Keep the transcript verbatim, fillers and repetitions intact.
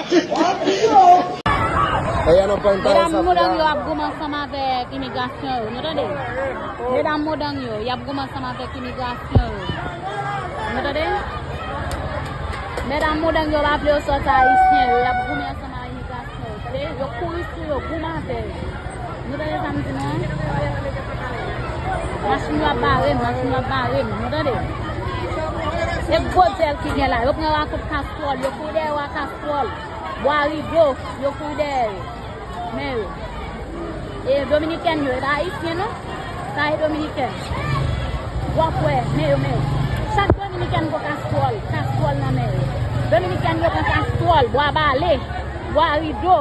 Medam modang yo ap goumen ansanm avèk imigrasyon yo, nou tande? Medam modang yo, y ap goumen ansanm avèk imigrasyon yo. Nou tande? Medam modang yo pa vle yo sòti ayisyen yo, y ap goumen ansanm avèk imigrasyon yo. Tande? Yo kouri sou yo, goumen avè yo. Nou tande sa m di nou an? Machin yo ap bare m, machin yo ap bare m, nou tande? E gwo dyèl ki gen la, yo pran w ak kout kastwòl, yo kouri dèyè w ak kastwòl, bwa rido, yo kouri dèyè yo. Men yo. E dominikèn yo, e pa ayisyen non. Sa e dominikèn. W ap wè, men yo, men yo. Chak dominikèn pran kastwòl, kastwòl nan men yo. Dominikèn yo pran kastwòl, bwa bale, bwa rido.